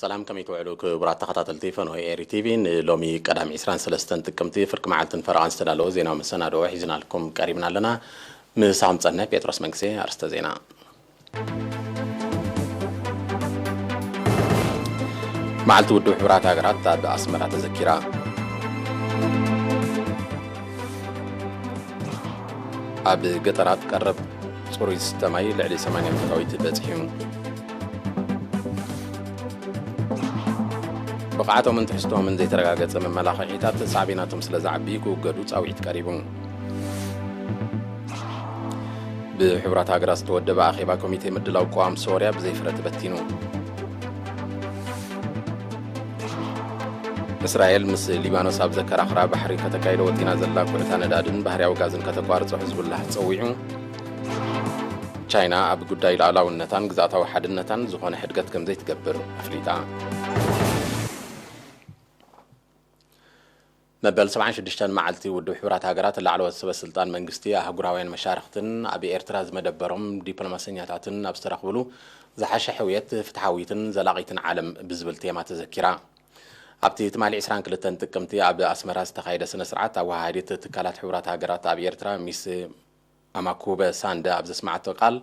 ሰላም፣ ከመይ ትውዕሉ ክቡራት ተኸታተልቲ ፈነወ ኤሪ ቲቪ? ንሎሚ ቀዳሚ ዕስራን ሰለስተን ጥቅምቲ ፍርቂ መዓልትን ፈረቓን ዝተዳለወ ዜናዊ መሰናድኦ ሒዝናልኩም ቀሪብና ኣለና። ምሳኹም ጸንሕ ጴጥሮስ መንግስቴ። ኣርስተ ዜና። መዓልቲ ውድብ ሕቡራት ሃገራት ኣብ ኣስመራ ተዘኪራ። ኣብ ገጠራት ቀረብ ጽሩይ ዝስተ ማይ ልዕሊ ሰማንያ ሚእታዊት በጺሑ። ብቕዓቶምን ትሕዝቶምን ዘይተረጋገጸ መመላኽዒታት ሳዕቤናቶም ስለ ዝዓቢ ክውገዱ ጻውዒት ቀሪቡ። ብሕቡራት ሃገራት ዝተወደበ ኣኼባ ኮሚቴ ምድላው ቅዋም ሶርያ ብዘይ ፍረ ተበቲኑ። እስራኤል ምስ ሊባኖስ ኣብ ዘከራኽራ ባሕሪ ከተካይዶ ወጢና ዘላ ኩዕታ ነዳድን ባህርያዊ ጋዝን ከተቋርጾ ሕዝቡላህ ጸዊዑ። ቻይና ኣብ ጉዳይ ሉዓላውነታን ግዝኣታዊ ሓድነታን ዝኾነ ሕድገት ከም ዘይትገብር ኣፍሊጣ። መበል ሰብዓን ሽዱሽተን መዓልቲ ውድብ ሕቡራት ሃገራት ላዕለዎት ሰበ ስልጣን መንግስቲ፣ ኣህጉራውያን መሻርኽትን ኣብ ኤርትራ ዝመደበሮም ዲፕሎማሰኛታትን ኣብ ዝተረኽብሉ ዝሓሸ ሕውየት፣ ፍትሓዊትን ዘላቒትን ዓለም ብዝብል ቴማ ተዘኪራ። ኣብቲ ትማሊ ዕስራን ክልተን ጥቅምቲ ኣብ ኣስመራ ዝተኻየደ ስነ ስርዓት፣ ኣወሃሃዲት ትካላት ሕቡራት ሃገራት ኣብ ኤርትራ ሚስ ኣማኩበ ሳንደ ኣብ ዘስማዓቶ ቃል፣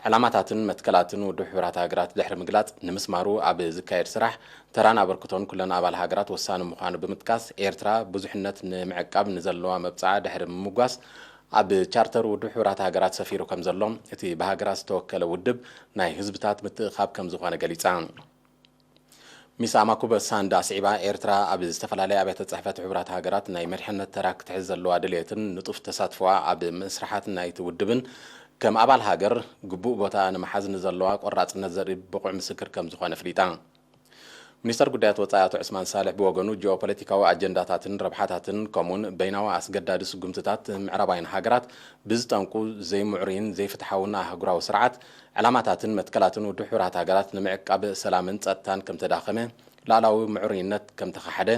ዕላማታትን መትከላትን ውድብ ሕቡራት ሃገራት ድሕሪ ምግላጽ፣ ንምስማሩ ኣብ ዝካየድ ስራሕ ተራን ኣበርክቶን ኩለን ኣባል ሃገራት ወሳኒ ምዃኑ ብምጥቃስ፣ ኤርትራ ብዙሕነት ንምዕቃብ ንዘለዋ መብጽዓ ድሕሪ ምምጓስ፣ ኣብ ቻርተር ውድብ ሕቡራት ሃገራት ሰፊሩ ከም ዘሎ፣ እቲ ብሃገራት ዝተወከለ ውድብ ናይ ህዝብታት ምትእኻብ ከም ዝኾነ ገሊጻ። ሚስ ኣማኩበ ሳንዳ ኣስዒባ፣ ኤርትራ ኣብ ዝተፈላለያ ኣብያተ ጽሕፈት ሕቡራት ሃገራት ናይ መሪሕነት ተራ ክትሕዝ ዘለዋ ድልየትን ንጡፍ ተሳትፎኣ ኣብ መስርሓት ናይቲ ውድብን ከም ኣባል ሃገር ግቡእ ቦታኣ ንምሓዝ ንዘለዋ ቆራጽነት ዘርኢ ብቑዕ ምስክር ከም ዝኾነ ኣፍሊጣ። ሚኒስተር ጉዳያት ወጻኢ ኣቶ ዑስማን ሳልሕ ብወገኑ፣ ጂኦፖለቲካዊ ኣጀንዳታትን ረብሓታትን ከምኡውን በይናዊ ኣስገዳዲ ስጉምትታት ምዕራባውያን ሃገራት ብዝጠንቁ ዘይምዕሩይን ዘይፍትሓውን ኣህጉራዊ ስርዓት፣ ዕላማታትን መትከላትን ውድብ ሕቡራት ሃገራት ንምዕቃብ ሰላምን ጸጥታን ከም ተዳኸመ፣ ላዕላዊ ምዕሩይነት ከም ተኻሕደ፣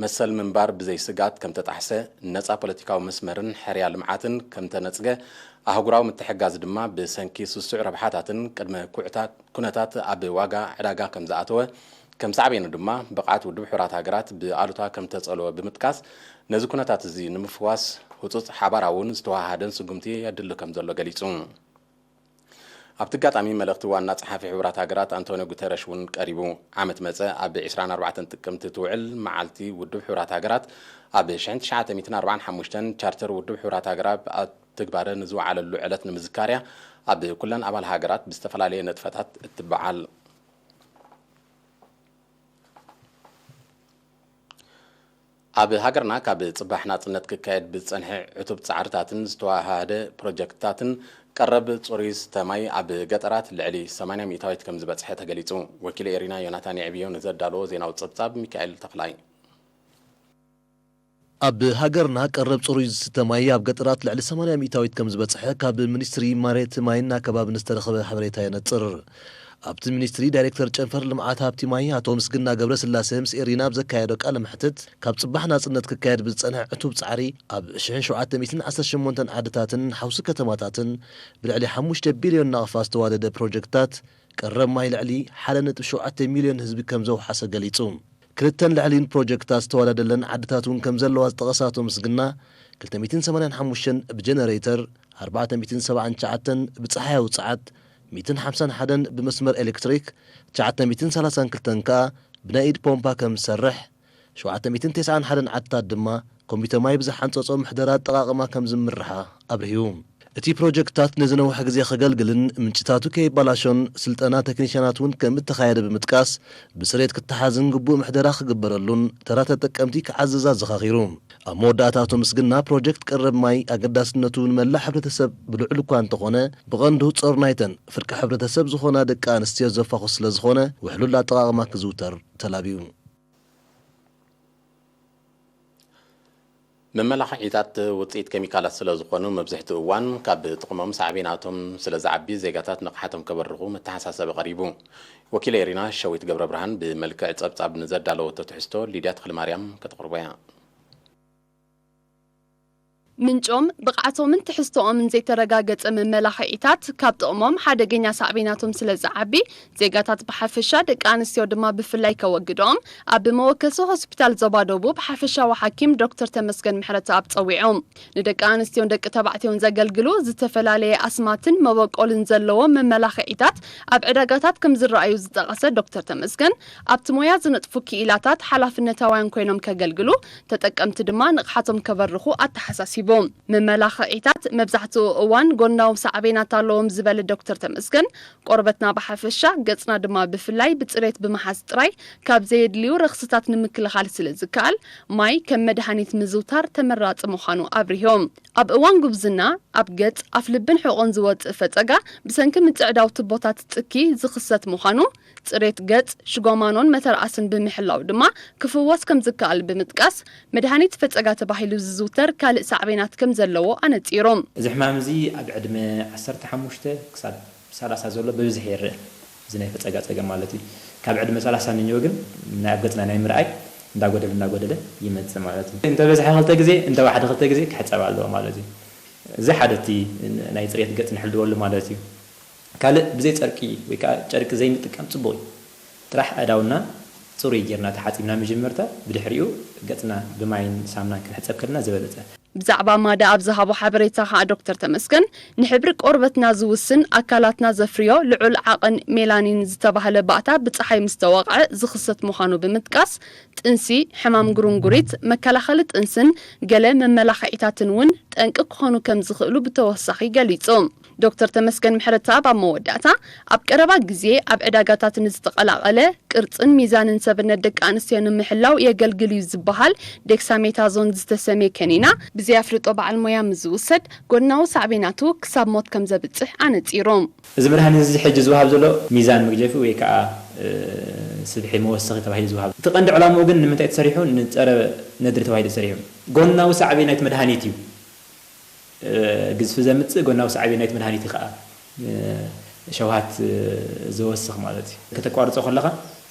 መሰል ምንባር ብዘይ ስግኣት ከም ተጣሕሰ፣ ነጻ ፖለቲካዊ መስመርን ሕርያ ልምዓትን ከም ተነጽገ፣ ኣህጉራዊ ምትሕግጋዝ ድማ ብሰንኪ ስሱዕ ረብሓታትን ቅድመ ኩዕታት ኩነታት ኣብ ዋጋ ዕዳጋ ከም ዝኣተወ፣ ከም ሳዕቤኑ ድማ ብቕዓት ውድብ ሕቡራት ሃገራት ብኣሉታ ከም ተጸልወ ብምጥቃስ፣ ነዚ ኩነታት እዚ ንምፍዋስ ህጹጽ ሓባራውን ዝተወሃሃደን ስጉምቲ የድሊ ከም ዘሎ ገሊጹ። ኣብቲ ኣጋጣሚ መልእኽቲ ዋና ጸሓፊ ሕቡራት ሃገራት ኣንቶንዮ ጉተረሽ እውን ቀሪቡ። ዓመት መጸ ኣብ ዕስራን ኣርባዕተን ጥቅምቲ ትውዕል መዓልቲ ውድብ ሕቡራት ሃገራት፣ ኣብ ሽሕን ትሽዓተ ሚእትን ኣርባዓን ሓሙሽተን ቻርተር ውድብ ሕቡራት ሃገራት ኣብ ትግባረ ንዝወዓለሉ ዕለት ንምዝካር እያ ኣብ ኩለን ኣባል ሃገራት ብዝተፈላለየ ንጥፈታት እትበዓል። ኣብ ሃገርና ካብ ጽባሕ ናጽነት ክካየድ ብዝጸንሐ ዕቱብ ጻዕርታትን ዝተዋሃሃደ ፕሮጀክትታትን ቀረብ ጽሩይ ዝስተ ማይ ኣብ ገጠራት ልዕሊ ሰማንያ ሚእታዊት ከም ዝበጽሐ ተገሊጹ። ወኪል ኤሪና ዮናታን የዕብዮ ንዘዳለዎ ዜናዊ ጸብጻብ ሚካኤል ተኽላይ። ኣብ ሃገርና ቀረብ ጽሩይ ዝስተ ማይ ኣብ ገጠራት ልዕሊ ሰማንያ ሚእታዊት ከም ዝበጽሐ ካብ ሚኒስትሪ መሬት ማይን ኣከባብን ዝተረኸበ ሓበሬታ የነጽር። ኣብቲ ሚኒስትሪ ዳይሬክተር ጨንፈር ልምዓት ሃብቲ ማይ ኣቶ ምስግና ገብረስላሴ ምስ ኤሪና ኣብ ዘካየዶ ቃለ መሕትት፣ ካብ ጽባሕ ናጽነት ክካየድ ብዝጸንሐ ዕቱብ ጻዕሪ ኣብ ሽሕን ሸውዓተ ሚእትን ዓሰርተ ሸሞንተን ዓድታትን ሓውሲ ከተማታትን ብልዕሊ ሓሙሽተ ቢልዮን ናቕፋ ዝተዋደደ ፕሮጀክትታት ቀረብ ማይ ልዕሊ ሓደ ነጥቢ ሸውዓተ ሚልዮን ህዝቢ ከም ዘውሓሰ ገሊጹ። ክልተን ልዕሊን ፕሮጀክታት ዝተዋዳደለን ዓድታት እውን ከም ዘለዋ ዝጠቐሰ ኣቶ ምስግና፣ ክልተ ሚእትን ሰማንያን ሓሙሽተን ብጀነሬተር፣ ኣርባዕተ ሚእትን ሰብዓን ትሽዓተን ብጸሓያዊ ጸዓት፣ ሚእትን ሓምሳን ሓደን ብመስመር ኤሌክትሪክ፣ ትሽዓተ ሚእትን ሰላሳን ክልተን ከኣ ብናይ ኢድ ፖምፓ ከም ዝሰርሕ፣ ሸውዓተ ሚእትን ተስዓን ሓደን ዓድታት ድማ ኮሚተ ማይ ብዝሓንጸጾ ምሕደራ ኣጠቓቕማ ከም ዝምርሓ ኣብሪሁ። እቲ ፕሮጀክትታት ንዝነውሐ ግዜ ከገልግልን ምንጭታቱ ከይባላሾን ስልጠና ቴክኒሽያናት እውን ከም እተኻየደ ብምጥቃስ፣ ብጽሬት ክተሓዝን ግቡእ ምሕደራ ክግበረሉን ተራ ተጠቀምቲ ክዓዝዝ ኣዘኻኺሩ። ኣብ መወዳእታ ኣቶ ምስግና፣ ፕሮጀክት ቀረብ ማይ ኣገዳስነቱ ንመላእ ሕብረተሰብ ብልዑል እኳ እንተኾነ፣ ብቐንዱ ጾር ናይተን ፍርቂ ሕብረተሰብ ዝኾና ደቂ ኣንስትዮ ዘፋኹስ ስለ ዝኾነ፣ ውሕሉል ኣጠቓቕማ ክዝውተር ተላብዩ። መመላኽዒታት ውፅኢት ኬሚካላት ስለ ዝኾኑ፣ መብዝሕትኡ እዋን ካብ ጥቕሞም ሳዕቤናቶም ስለ ዝዓቢ፣ ዜጋታት ንቕሓቶም ከበርኹ መተሓሳሰቢ ቀሪቡ። ወኪል ኤሪና ሸዊት ገብረ ብርሃን ብመልክዕ ጸብጻብ ንዘዳለወቶ ትሕዝቶ ሊድያ ተኽለማርያም ከተቕርቦ እያ። ምንጮም፣ ብቕዓቶምን ትሕዝቶኦምን ዘይተረጋገጸ መመላኽዒታት ካብ ጥቕሞም ሓደገኛ ሳዕቤናቶም ስለ ዝዓቢ፣ ዜጋታት ብሓፈሻ ደቂ ኣንስትዮ ድማ ብፍላይ ከወግድኦም ኣብ መወከሲ ሆስፒታል ዞባ ደቡብ ሓፈሻዊ ሓኪም ዶክተር ተመስገን ምሕረተኣብ ጸዊዖም። ንደቂ ኣንስትዮን ደቂ ተባዕትዮን ዘገልግሉ ዝተፈላለየ ኣስማትን መበቆልን ዘለዎም መመላኽዒታት ኣብ ዕዳጋታት ከም ዝረኣዩ ዝጠቐሰ ዶክተር ተመስገን፣ ኣብቲ ሞያ ዝነጥፉ ክኢላታት ሓላፍነታውያን ኮይኖም ከገልግሉ፣ ተጠቀምቲ ድማ ንቕሓቶም ከበርኹ ኣተሓሳሲቡ። መመላኽዒታት መብዛሕትኡ እዋን ጎናዊ ሳዕቤናት ኣለዎም ዝበለ ዶክተር ተመስገን፣ ቆርበትና ብሓፈሻ፣ ገጽና ድማ ብፍላይ ብጽሬት ብምሓዝ ጥራይ ካብ ዘየድልዩ ረኽስታት ንምክልኻል ስለ ዝከኣል፣ ማይ ከም መድሃኒት ምዝውታር ተመራጺ ምዃኑ ኣብሪሆም። ኣብ እዋን ጉብዝና፣ ኣብ ገጽ፣ ኣፍልብን ሕቖን ዝወጽእ ፈጸጋ ብሰንኪ ምጽዕዳው ቱቦታት ጽኪ ዝኽሰት ምዃኑ፣ ጽሬት ገጽ፣ ሽጎማኖን መተርኣስን ብምሕላው ድማ ክፍወስ ከም ዝከኣል ብምጥቃስ፣ መድሃኒት ፈጸጋ ተባሂሉ ዝዝውተር ካልእ ሳዕቤናት ከም ዘለዎ ኣነጺሮም። እዚ ሕማም እዚ ኣብ ዕድመ ዓሰርተ ሓሙሽተ ክሳብ ሰላሳ ዘሎ ብብዝሒ ይርአ። እዚ ናይ ፈጸጋ ጸገም ማለት እዩ። ካብ ዕድመ ሰላሳ ንንዮ ግን ናይ ኣብ ገጽና ናይ ምርኣይ እንዳጎደለ እንዳጎደለ ይመጽእ ማለት እዩ። እንተበዝሐ ክልተ ግዜ፣ እንተዋሕደ ክልተ ግዜ ክሕጸብ ኣለዎ ማለት እዩ። እዚ ሓደ እቲ ናይ ጽሬት ገጽ ንሕልወሉ ማለት እዩ። ካልእ ብዘይ ጨርቂ ወይ ከዓ ጨርቂ ዘይምጥቃም ጽቡቕ እዩ። ጥራሕ ኣእዳውና ጽሩይ ጌርና ተሓጺብና መጀመርታ፣ ብድሕሪኡ ገጽና ብማይን ሳምናን ክንሕጸብ ከለና ዝበለጸ። ብዛዕባ ማዳ ኣብ ዝሃቦ ሓበሬታ ከኣ ዶክተር ተመስገን፣ ንሕብሪ ቆርበትና ዝውስን ኣካላትና ዘፍርዮ ልዑል ዓቐን ሜላኒን ዝተባህለ ባእታ ብጸሓይ ምስ ተወቕዐ ዝኽሰት ምዃኑ ብምጥቃስ፣ ጥንሲ፣ ሕማም ጉርንጉሪት፣ መከላኸሊ ጥንስን ገለ መመላኽዒታትን እውን ጠንቂ ክኾኑ ከም ዝኽእሉ ብተወሳኺ ገሊጹ። ዶክተር ተመስገን ምሕረተኣብ ኣብ መወዳእታ፣ ኣብ ቀረባ ግዜ ኣብ ዕዳጋታት ንዝተቐላቐለ ቅርጽን ሚዛንን ሰብነት ደቂ ኣንስትዮ ንምሕላው የገልግል እዩ ዝበሃል ዴክሳሜታዞን ዝተሰምየ ከኒና፣ ብዘይ ኣፍልጦ በዓል ሞያ ምስ ዝውሰድ፣ ጎድናዊ ሳዕቤናቱ ክሳብ ሞት ከም ዘብጽሕ ኣነጺሩ። እዚ መድሃኒት እዚ ሕጂ ዝወሃብ ዘሎ ሚዛን መግጀፊ ወይ ከዓ፣ እ፣ ስብሒ መወሰኺ ተባሂሉ ዝወሃብ። እቲ ቀንዲ ዕላምኡ ግን ንምንታይ ተሰሪሑ? ንጸረ ነድሪ ተባሂሉ ተሰሪሑ። ጎናዊ ሳዕቤን ናይቲ መድሃኒት እዩ። እ፣ ግዝፊ ዘምጽእ ጎናዊ ሳዕቤን ናይቲ መድሃኒት እዩ ከዓ፣ እ፣ ሸውሃት፣ እ፣ ዘወስኽ ማለት እዩ። ከተቋርጾ ከለኻ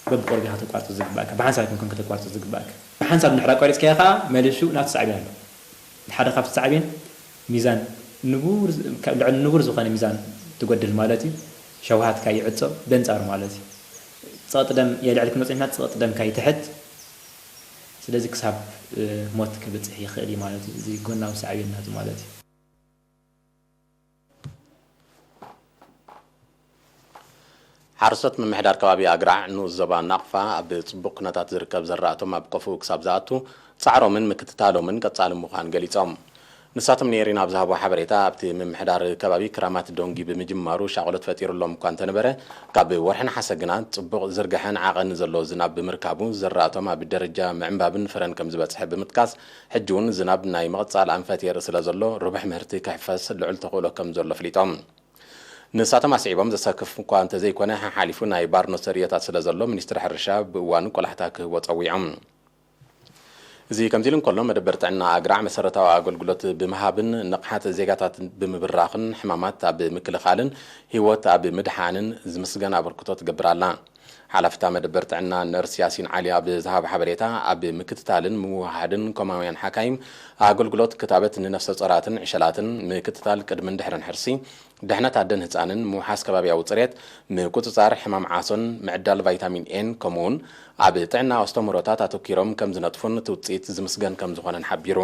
በብቆርቤኻ ከተቋርጾ ዝግባእካ፣ ብሓንሳብ ኣይኮንኩን ከተቋርጾ ዝግባእካ። ብሓንሳብ እንድሕር ኣቋሪጽካዮ ከዓ መሊሱ ናቱ ሳዕቤን ኣሎ። ሓደ ካብቲ ሳዕቤን ሚዛን ንቡር፣ ልዕሊ ንቡር ዝኾነ ሚዛን ትጎድል ማለት እዩ። ሸውሃትካ ይዕጾ፣ በንጻሩ ማለት እዩ። ጸቕጢ ደም የልዕል ክንብል ጸኒሕና፣ ጸቕጢ ደምካ ይትሕት። ስለዚ ክሳብ፣ እ፣ ሞት ከብጽሕ ይኽእል እዩ ማለት እዩ። እዚ ጎናዊ ሳዕቤን ናቱ ማለት እዩ። ሓረስቶት ምምሕዳር ከባቢ ኣግራዕ ንኡስ ዞባ ናቕፋ ኣብ ጽቡቕ ኩነታት ዝርከብ ዘራእቶም ኣብ ቆፎኡ ክሳብ ዝኣቱ ጻዕሮምን ምክትታሎምን ቀጻሊ ምዃን ገሊጾም። ንሳቶም ንኤሪና ኣብ ዝሃቦ ሓበሬታ፣ ኣብቲ ምምሕዳር ከባቢ ክራማት ደንጉዩ ብምጅማሩ ሻቕሎት ፈጢሩሎም እኳ እንተነበረ፣ ካብ ወርሒ ነሓሰ ግና ጽቡቕ ዝርግሐን ዓቐን ዘለዎ ዝናብ ብምርካቡ ዘራእቶም ኣብ ደረጃ ምዕንባብን ፍረን ከም ዝበጽሐ ብምጥቃስ፣ ሕጂ እውን ዝናብ ናይ ምቕጻል ኣንፈት የርኢ ስለ ዘሎ፣ ርቡሕ ምህርቲ ክሕፈስ ልዑል ተኽእሎ ከም ዘሎ ኣፍሊጦም። ንሳቶም ኣስዒቦም፣ ዘሰክፍ እኳ እንተዘይኮነ፣ ሓሓሊፉ ናይ ባርኖስ ተርእዮታት ስለ ዘሎ፣ ሚኒስትሪ ሕርሻ ብእዋኑ ቆላሕታ ክህቦ ጸዊዖም። እዚ ከምዚ ኢሉ እንከሎ፣ መደበር ጥዕና ኣግራዕ መሰረታዊ ኣገልግሎት ብምሃብን ንቕሓት ዜጋታት ብምብራኽን ሕማማት ኣብ ምክልኻልን ህይወት ኣብ ምድሓንን ዝምስገን ኣበርክቶ ትገብር ኣላ። ሓላፊ እታ መደበር ጥዕና ነርስ ያሲን ዓሊ ኣብ ዝሃቦ ሓበሬታ፣ ኣብ ምክትታልን ምውህሃድን ኮማውያን ሓካይም ኣገልግሎት ክታበት ንነፍሰ ጾራትን ዕሸላትን፣ ምክትታል ቅድምን ድሕርን ሕርሲ፣ ድሕነት ኣደን ህጻንን፣ ምውሓስ ከባብያዊ ጽሬት፣ ምቁጽጻር ሕማም ዓሶን ምዕዳል ቫይታሚን ኤን፣ ከምኡ'ውን ኣብ ጥዕና ኣስተምህሮታት ኣተኲሮም ከም ዝነጥፉን እቲ ውጽኢት ዝምስገን ከም ዝኾነን ሓቢሩ።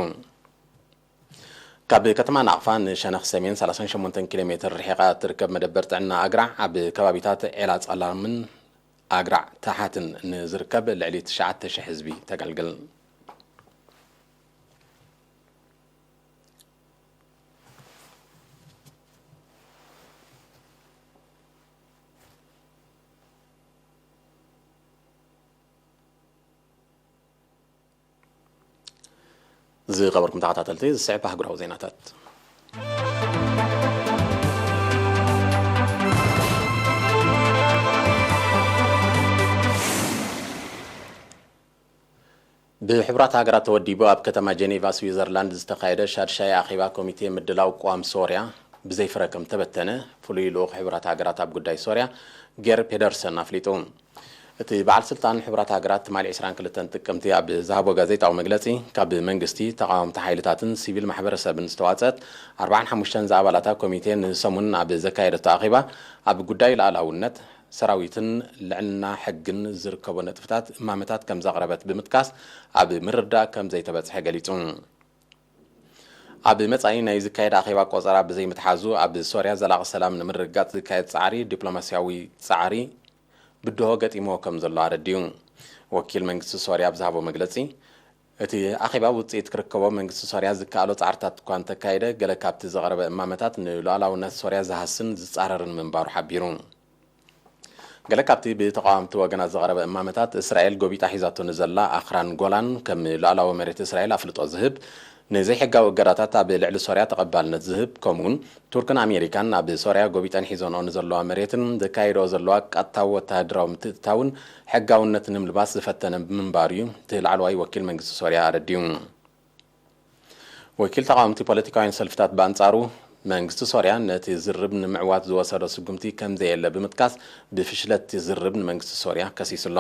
ካብ ከተማ ናቕፋ ንሸነኽ ሰሜን ሰላሳን ሸሞንተን ኪሎ ሜትር ርሒቓ እትርከብ መደበር ጥዕና ኣግራዕ፣ ኣብ ከባቢታት ዔላ ጸላምን ኣግራዕ ታሓትን ንዝርከብ ልዕሊ ትሽዓተ ሺሕ ህዝቢ ተገልግል። ዝኸበርኩም ተኸታተልቲ፣ ዝስዕብ ኣህጉራዊ ዜናታት። ብሕቡራት ሃገራት ተወዲቡ ኣብ ከተማ ጀኔቫ ስዊዘርላንድ ዝተኻየደ ሻድሻይ ኣኼባ ኮሚቴ ምድላው ቅዋም ሶርያ ብዘይ ፍረ ከም ተበተነ ፍሉይ ልኡኽ ሕቡራት ሃገራት ኣብ ጉዳይ ሶርያ ጌር ፔደርሰን ኣፍሊጡ። እቲ በዓል ስልጣን ሕቡራት ሃገራት ትማሊ ዕስራን ክልተን ጥቅምቲ ኣብ ዝሃቦ ጋዜጣዊ መግለጺ፣ ካብ መንግስቲ፣ ተቓወምቲ ሓይልታትን ሲቪል ማሕበረሰብን ዝተዋጸት ኣርባዓን ሓሙሽተን ዝኣባላታ ኮሚቴ ንሰሙን ኣብ ዘካየደቶ ኣኼባ፣ ኣብ ጉዳይ ሉዓላውነት፣ ሰራዊትን ልዕልና ሕግን ዝርከቦ ነጥብታት እማመታት ከም ዘቕረበት ብምጥቃስ፣ ኣብ ምርድዳእ ከም ዘይተበጽሐ ገሊጹ። ኣብ መጻኢ ናይ ዝካየድ ኣኼባ ቆጸራ ብዘይምትሓዙ፣ ኣብ ሶርያ ዘላቒ ሰላም ንምርግጋጽ ዝካየድ ጻዕሪ፣ ዲፕሎማስያዊ ጻዕሪ ብድሆ ገጢምዎ ከም ዘሎ ኣረዲኡ። ወኪል መንግስቲ ሶርያ ኣብ ዝሃቦ መግለጺ፣ እቲ ኣኼባ ውጽኢት ክርከቦ መንግስቲ ሶርያ ዝከኣሎ ጻዕርታት እኳ እንተካየደ፣ ገለ ካብቲ ዝቐረበ እማመታት ንሉዓላውነት ሶርያ ዝሃስን ዝጻረርን ምንባሩ ሓቢሩ። ገለ ካብቲ ብተቓወምቲ ወገናት ዝቐረበ እማመታት፣ እስራኤል ጎቢጣ ሒዛቶ ንዘላ ኣኽራን ጎላን ከም ሉዓላዊ መሬት እስራኤል ኣፍልጦ ዝህብ፣ ንዘይሕጋዊ እገዳታት ኣብ ልዕሊ ሶርያ ተቐባልነት ዝህብ፣ ከምኡውን ቱርክን ኣሜሪካን ኣብ ሶርያ ጎቢጠን ሒዘንኦ ንዘለዋ መሬትን ዘካይድኦ ዘለዋ ቀጥታዊ ወተሃደራዊ ምትእትታውን ሕጋውነት ንምልባስ ዝፈተነ ምንባሩ እዩ እቲ ላዕለዋይ ወኪል መንግስቲ ሶርያ ኣረዲኡ። ወኪል ተቓወምቲ ፖለቲካውያን ሰልፍታት ብኣንጻሩ፣ መንግስቲ ሶርያ ነቲ ዝርርብ ንምዕዋት ዝወሰዶ ስጉምቲ ከም ዘየለ ብምጥቃስ፣ ብፍሽለት እቲ ዝርርብ ንመንግስቲ ሶርያ ከሲሱ ኣሎ።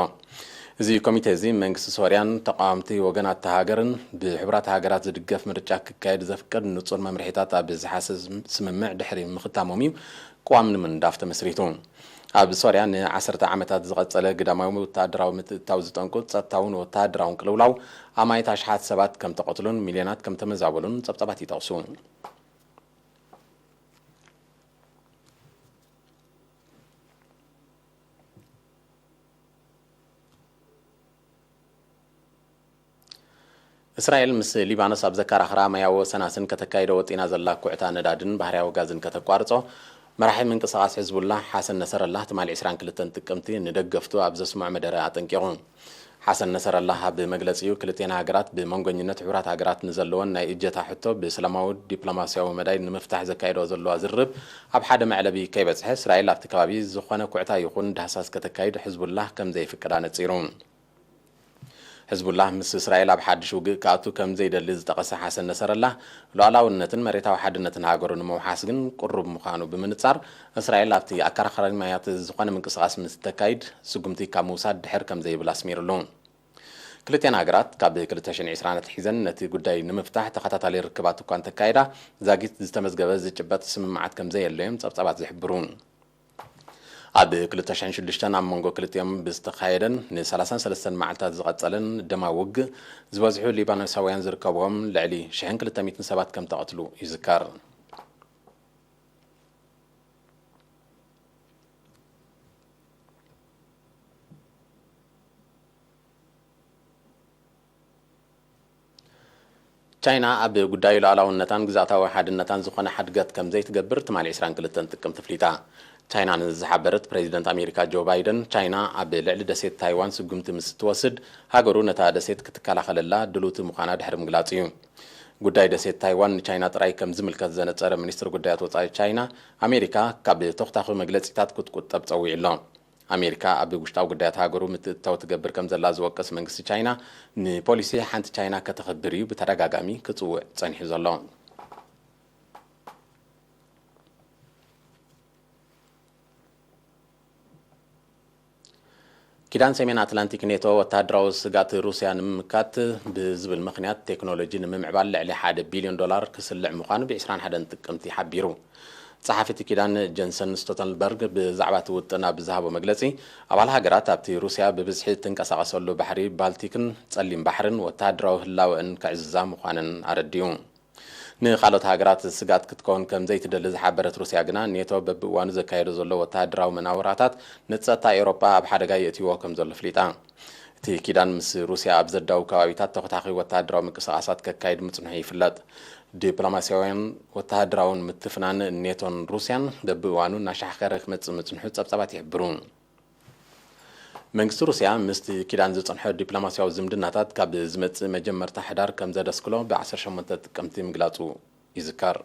እዚ ኮሚቴ እዚ መንግስቲ ሶርያን ተቓወምቲ ወገናት እታ ሃገርን ብሕቡራት ሃገራት ዝድገፍ ምርጫ ክካየድ ዘፍቅድ ንጹር መምርሒታት ኣብ ዝሓሰ ስምምዕ ድሕሪ ምኽታሞም እዩ ቅዋም ንምንዳፍ ተመስሪቱ። ኣብ ሶርያ ንዓሰርተ ዓመታት ዝቐጸለ ግዳማዊ ወተሃደራዊ ምትእትታው ዝጠንቁ ጸጥታውን ወተሃደራውን ቅልውላው ኣማኢት ኣሽሓት ሰባት ከም ተቐትሉን ሚልዮናት ከም ተመዛበሉን ጸብጻባት ይጠቕሱ። እስራኤል ምስ ሊባኖስ ኣብ ዘከራኽራ ማያዊ ወሰናስን ከተካይዶ ወጢና ዘላ ኩዕታ ነዳድን ባህርያዊ ጋዝን ከተቋርጾ፣ መራሒ ምንቅስቓስ ሕዝቡላህ ሓሰን ነሰረላህ ትማሊ ዕስራን ክልተን ጥቅምቲ ንደገፍቱ ኣብ ዘስምዖ መደረ ኣጠንቂቑ። ሓሰን ነሰረላህ ኣብ መግለጺኡ፣ ክልቴና ሃገራት ብመንጎኝነት ሕቡራት ሃገራት ንዘለወን ናይ እጀታ ሕቶ ብሰላማዊ ዲፕሎማስያዊ መዳይ ንምፍታሕ ዘካይዶ ዘለዋ ዝርርብ ኣብ ሓደ መዕለቢ ከይበጽሐ፣ እስራኤል ኣብቲ ከባቢ ዝኾነ ኩዕታ ይኹን ዳህሳስ ከተካይድ ሕዝቡላህ ከም ዘይፍቅድ ኣነጺሩ። ሕዝቡላህ ምስ እስራኤል ኣብ ሓድሽ ውግእ ክኣቱ ከም ዘይደሊ ዝጠቐሰ ሓሰን ነሰረላህ፣ ሉዓላውነትን መሬታዊ ሓድነትን ሃገሩ ንምውሓስ ግን ቅሩብ ምዃኑ ብምንጻር፣ እስራኤል ኣብቲ ኣከራኻሪ ማያት ዝኾነ ምንቅስቓስ ምስ ተካይድ ስጉምቲ ካብ ምውሳድ ድሕር ከም ዘይብል ኣስሚሩሉ። ክልቲኣን ሃገራት ካብ ክልተ ሽሕን ዕስራን ኣትሒዘን ነቲ ጉዳይ ንምፍታሕ ተኸታታሊ ርክባት እኳ እንተካየዳ፣ ዛጊት ዝተመዝገበ ዝጭበጥ ስምምዓት ከም ዘየለዮም ጸብጻባት ዝሕብሩ። ኣብ ክልተ ሽሕን ሽዱሽተን ኣብ መንጎ ክልቲኦም ብዝተኻየደን ንሰላሳን ሰለስተን መዓልታት ዝቐጸለን ደማዊ ውግእ፣ ዝበዝሑ ሊባኖሳውያን ዝርከብዎም ልዕሊ ሽሕን ክልተ ሚእትን ሰባት ከም ተቐትሉ ይዝከር። ቻይና ኣብ ጉዳይ ሉዓላውነታን ግዝኣታዊ ሓድነታን ዝኾነ ሓድገት ከም ዘይትገብር ትማሊ ዕስራን ክልተን ጥቅምቲ ኣፍሊጣ። ቻይና ንዝሓበረት ፕሬዚደንት ኣሜሪካ ጆ ባይደን፣ ቻይና ኣብ ልዕሊ ደሴት ታይዋን ስጉምቲ ምስ እትወስድ፣ ሃገሩ ነታ ደሴት ክትከላኸለላ ድልውቲ ምዃና ድሕሪ ምግላጹ እዩ። ጉዳይ ደሴት ታይዋን ንቻይና ጥራይ ከም ዝምልከት ዘነጸረ ሚኒስትር ጉዳያት ወጻኢ ቻይና፣ ኣሜሪካ ካብ ተኹታኹ መግለጺታት ክትቁጠብ ጸዊዑ ኣሎ። ኣሜሪካ ኣብ ውሽጣዊ ጉዳያት ሃገሩ ምትእትታው ትገብር ከም ዘላ ዝወቅስ መንግስቲ ቻይና፣ ንፖሊሲ ሓንቲ ቻይና ከተኽብር እዩ ብተደጋጋሚ ክጽውዕ ጸኒሑ ዘሎ። ኪዳን ሰሜን ኣትላንቲክ ኔቶ፣ ወተሃደራዊ ስጋት ሩስያ ንምምካት ብዝብል ምኽንያት ቴክኖሎጂ ንምምዕባል ልዕሊ ሓደ ቢልዮን ዶላር ክስልዕ ምዃኑ ብ ዕስራን ሓደን ጥቅምቲ ሓቢሩ። ጸሓፊ እቲ ኪዳን ጀንሰን ስቶተንበርግ ብዛዕባ እቲ ውጥን ኣብ ዝሃቦ መግለጺ፣ ኣባል ሃገራት ኣብቲ ሩስያ ብብዝሒ እትንቀሳቐሰሉ ባሕሪ ባልቲክን ጸሊም ባሕርን ወተሃደራዊ ህላወአን ክዕዝዛ ምዃነን ኣረዲኡ። ንኻልኦት ሃገራት ስግኣት ክትከውን ከም ዘይትደሊ ዝሓበረት ሩስያ ግና፣ ኔቶ በብእዋኑ ዘካየዶ ዘሎ ወተሃደራዊ መናውራታት ንጸጥታ ኤውሮጳ ኣብ ሓደጋ የእትይዎ ከም ዘሎ ኣፍሊጣ። እቲ ኪዳን ምስ ሩስያ ኣብ ዘዳውብ ከባቢታት ተኾታኺ ወተሃደራዊ ምንቅስቓሳት ከካይድ ምጽንሑ ይፍለጥ። ዲፕሎማስያውን ወተሃደራውን ምትፍናን ኔቶን ሩስያን በብእዋኑ እናሻሕከረ ክመጽእ ምጽንሑ ጸብጻባት ይሕብሩ። መንግስቲ ሩስያ ምስቲ ኪዳን ዝጸንሖ ዲፕሎማስያዊ ዝምድናታት ካብ ዝመጽእ መጀመርታ ሕዳር ከም ዘደስክሎ ብ ዓሰርተ ሸሞንተ ጥቅምቲ ምግላጹ ይዝከር።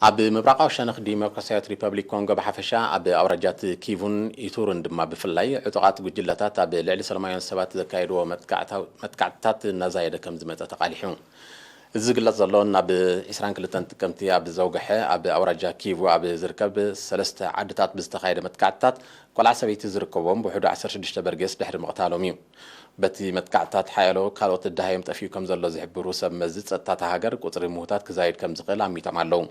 ኣብ ምብራቓዊ ሸነኽ ዲሞክራሲያዊት ሪፐብሊክ ኮንጎ ብሓፈሻ፣ ኣብ ኣውራጃት ኪቩን ኢቱርን ድማ ብፍላይ፣ ዕጡቓት ጉጅለታት ኣብ ልዕሊ ሰላማውያን ሰባት ዘካየድዎ መጥቃዕታ-፣ መጥቃዕትታት እናዛየደ ከም ዝመጸ ተቓሊሑ። እዚ ዝግለጽ ዘሎ፣ ናብ ዕስራን ክልተን ጥቅምቲ ኣብ ዘውግሐ፣ ኣብ ኣውራጃ ኪቩ ኣብ ዝርከብ ሰለስተ ዓድታት ብዝተኻየደ መጥቃዕትታት፣ ቆልዓ ሰበይቲ ዝርከቦም ብውሕዱ ዓሰርተ ሽዱሽተ በርጌስ ድሕሪ ምቕታሎም እዩ። በቲ መጥቃዕትታት ሓያሎ ካልኦት ደሃዮም ጠፊኡ ከም ዘሎ ዝሕብሩ ሰብ መዚ ጸጥታ እታ ሃገር፣ ቁጽሪ ምዉታት ክዛይድ ከም ዝኽእል ኣሚቶም ኣለዉ።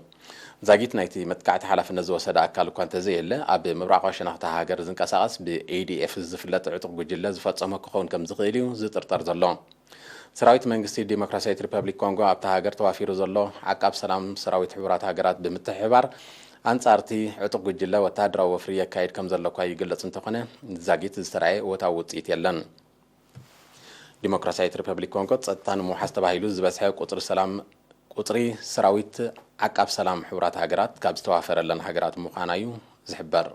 ዛጊት ናይቲ መጥቃዕቲ ሓላፍነት ዝወሰደ ኣካል እኳ እንተዘየለ፣ ኣብ ምብራቓዊ ሸነኽ እታ ሃገር ዝንቀሳቐስ ብኤ ዲ ኤፍ ዝፍለጥ ዕጡቕ ጉጅለ ዝፈጸሞ ክኸውን ከም ዝኽእል እዩ ዝጥርጠር ዘሎ። ሰራዊት መንግስቲ ዲሞክራሲያዊት ሪፐብሊክ ኮንጎ ኣብታ ሃገር ተዋፊሩ ዘሎ ዓቃብ ሰላም ሰራዊት ሕቡራት ሃገራት ብምትሕብባር ኣንጻርቲ ዕጡቕ ጉጅለ ወተሃደራዊ ወፍሪ የካይድ ከም ዘሎ እኳ ይግለጽ እንተኾነ፣ ዛጊት ዝተራእየ እወታዊ ውጽኢት የለን። ዲሞክራሲያዊት ሪፐብሊክ ኮንጎ ጸጥታ ንምውሓስ ተባሂሉ ዝበዝሐ ቁጽሪ ሰላም፣ ቁጽሪ ሰራዊት ዓቃብ ሰላም ሕቡራት ሃገራት ካብ ዝተዋፈረለን ሃገራት ምዃና እዩ ዝሕበር።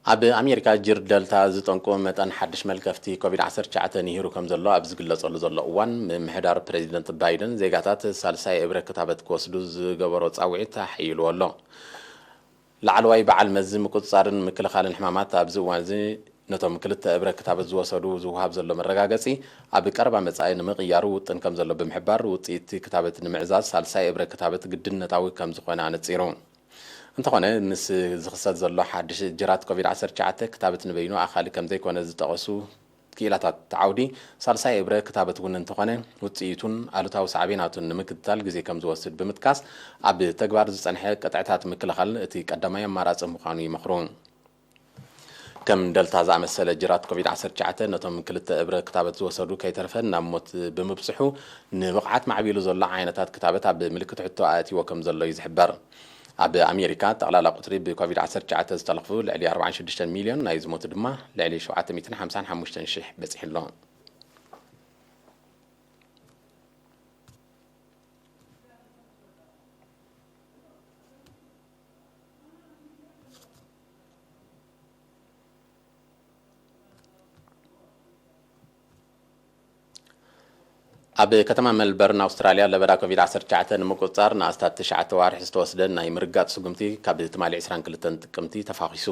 ኣብ ኣሜሪካ ጅር ደልታ ዝጠንቁ መጠን ሓድሽ መልከፍቲ ኮቪድ ዓሰርተ ትሽዓተ ንሂሩ ከም ዘሎ ኣብ ዝግለጸሉ ዘሎ እዋን፣ ምምሕዳር ፕሬዚደንት ባይደን ዜጋታት ሳልሳይ እብረ ክታበት ክወስዱ ዝገበሮ ጻውዒት ኣሐይልዎ ኣሎ። ላዕለዋይ በዓል መዚ ምቁጽጻርን ምክልኻልን ሕማማት ኣብዚ እዋን እዚ ነቶም ክልተ እብረ ክታበት ዝወሰዱ ዝወሃብ ዘሎ መረጋገጺ ኣብ ቀረባ መጻኢ ንምቕያሩ ውጥን ከም ዘሎ ብምሕባር፣ ውጽኢት ክታበት ንምዕዛዝ ሳልሳይ እብረ ክታበት ግድነታዊ ከም ዝኾነ ኣነጺሩ። እንተኾነ፣ ምስ ዝኽሰት ዘሎ ሓድሽ ጅራት ኮቪድ ዓሰርተ ትሽዓተ ክታበት ንበይኑ ኣኻሊ ከም ዘይኮነ ዝጠቐሱ ክኢላታት እቲ ዓውዲ፣ ሳልሳይ እብረ ክታበት እውን እንተኾነ፣ ውጽኢቱን ኣሉታዊ ሳዕቤናቱን ንምክትታል ግዜ ከም ዝወስድ ብምጥቃስ፣ ኣብ ተግባር ዝጸንሐ ቅጥዕታት ምክልኻል እቲ ቀዳማይ ኣማራጺ ምዃኑ ይመኽሩ። ከም ደልታ ዝኣመሰለ ጅራት ኮቪድ ዓሰርተ ትሽዓተ ነቶም ክልተ እብረ ክታበት ዝወሰዱ ከይተረፈ ናብ ሞት ብምብጽሑ፣ ንብቕዓት ማዕቢሉ ዘሎ ዓይነታት ክታበት ኣብ ምልክት ሕቶ ኣእትይዎ ከም ዘሎ እዩ ዝሕበር። ኣብ ኣሜሪካ ጠቕላላ ቁጽሪ ብኮቪድ ዓሰርተ ትሽዓተ ዝተለኽፉ ልዕሊ ኣርባዓን ሽዱሽተን ሚልዮን፣ ናይ ዝሞቱ ድማ ልዕሊ ሸውዓተ ሚእትን ሓምሳን ሓሙሽተን ሽሕ በጺሑ ኣሎ። ኣብ ከተማ ሜልበርን ኣውስትራልያ ለበዳ ኮቪድ ዓሰርተ ትሽዓተ ንምቁጽጻር ንኣስታት ትሽዓተ ኣዋርሕ ዝተወስደ ናይ ምርጋጽ ስጉምቲ ካብ ትማሊ ዕስራን ክልተን ጥቅምቲ ተፋኺሱ።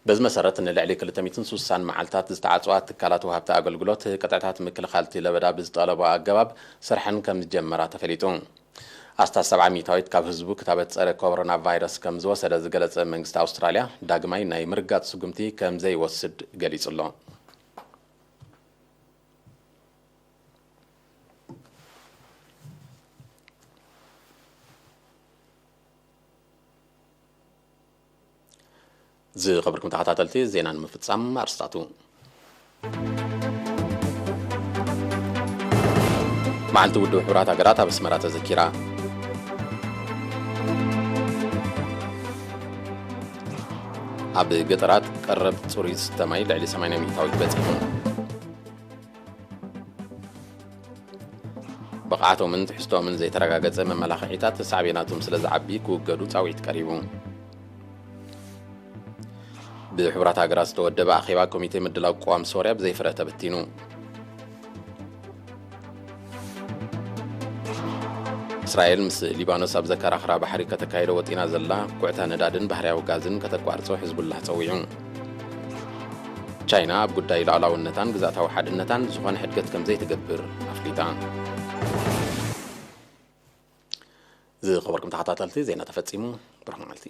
በዚ መሰረት ንልዕሊ ክልተ ሚእትን ስሳን መዓልታት ዝተዓጽዋ ትካላት ወሃብቲ ኣገልግሎት ቅጥዕታት ምክልኻል እቲ ለበዳ ብዝጠለቦ ኣገባብ ስርሐን ከም ዝጀመራ ተፈሊጡ። ኣስታት ሰብዓ ሚእታዊት ካብ ህዝቡ ክታበት ጸረ ኮሮና ቫይረስ ከም ዝወሰደ ዝገለጸ መንግስቲ ኣውስትራልያ፣ ዳግማይ ናይ ምርጋጽ ስጉምቲ ከም ዘይወስድ ገሊጹ ኣሎ። ዝኸበርኩም ተኸታተልቲ፣ ዜና ንምፍጻም ኣርስታቱ። መዓልቲ ውድብ ሕቡራት ሃገራት ኣብ ኣስመራ ተዘኪራ። ኣብ ገጠራት ቀረብ ጽሩይ ዝስተ ማይ ልዕሊ ሰማንያ ሚእታዊት በጺሑ። ብቕዓቶምን ትሕዝቶኦምን ዘይተረጋገጸ መመላኽዒታት ሳዕቤናቶም ስለ ዝዓቢ ክውገዱ ጻውዒት ቀሪቡ። ብሕቡራት ሃገራት ዝተወደበ ኣኼባ ኮሚቴ ምድላው ቅዋም ሶርያ ብዘይፍረ ተበቲኑ። እስራኤል ምስ ሊባኖስ ኣብ ዘከራኽራ ባሕሪ ከተካይዶ ወጢና ዘላ ኩዕታ ነዳድን ባህርያዊ ጋዝን ከተቋርጾ ሕዝቡላህ ጸዊዑ። ቻይና ኣብ ጉዳይ ሉዓላውነታን ግዝኣታዊ ሓድነታን ዝኾነ ሕድገት ከም ዘይትገብር ኣፍሊጣ። ዝኸበርኩም ተኸታተልቲ፣ ዜና ተፈጺሙ። ብሩኽ መዓልቲ።